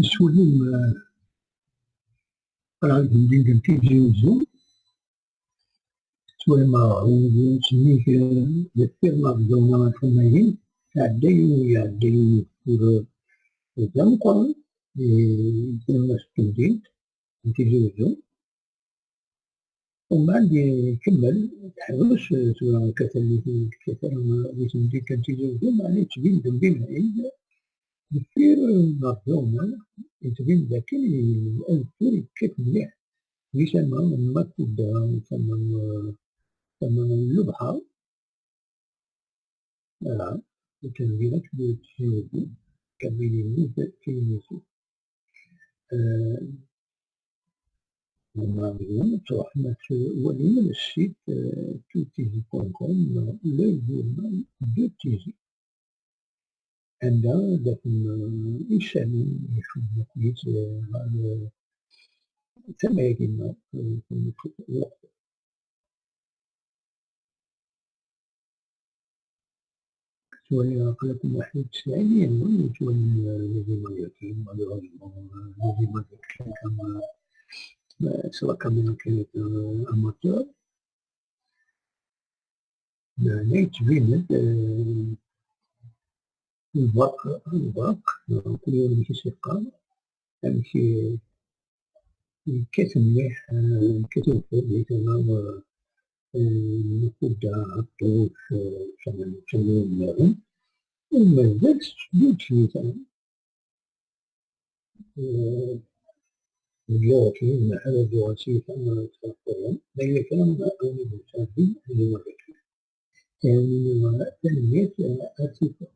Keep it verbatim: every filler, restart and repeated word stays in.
Teswalim, eh, qqleɣ deg temdint n Tizi Uzzu. Teswalim aɣrum-nni, eh, deffir ma bdawna akken-ahin, iɛedda yiwen, iɛedda yiwen ugeffur, eh, d ameqqran, eh, deg temdint n Tizi Uzzu. Umbeɛd ikemmel, teḥbes, eh, tura akka tallit n tekkat ara di temdint n Tizi Uzzu, meɛna yettbin-d mebɛid deffir, eh, ɣef Dawma, yettbin-d akken i-, adeffir yekkat mliḥ. Di tama n Makuda, tama n, tama n lebḥer. Voilà, akken din akk d Tizi Uzzu, kamilin d Tizi Uzzu. Eh, ma tṛuḥem ad twalim le site, eh, two Tizi point com, le journal de Tizi. Anda d-afem, eh, isallen icudden akk-it, eh, ɣer, eh, tama-agi-nneɣ, eh, Ttwaliɣ aql-aken waḥed u tesɛin yenwa yettwalin, eh, les images-agi, malheureusement, eh, les images-agi, eh, s la caméra kan, eh, amateur. Meɛna yettbin-d, eh, lberq, lberq, eh, kul yiwen amek i s-yeqqar, amek i yekkat mliḥ, eh, yekkat ugeffur di tama, eh, eh, Makuda, Ɛeṭṭuc, eh, Ttawil nniḍen. U mazal tetteddu-d tyita. Eh, yella wakken, ma ḥala d-yuɣal s tyita, ma tettwaxeḍ. Ma yella kra, ad wen-id-nesɛeddi ad iwala kra. Tanemmirt, eh, ar tifeḍ.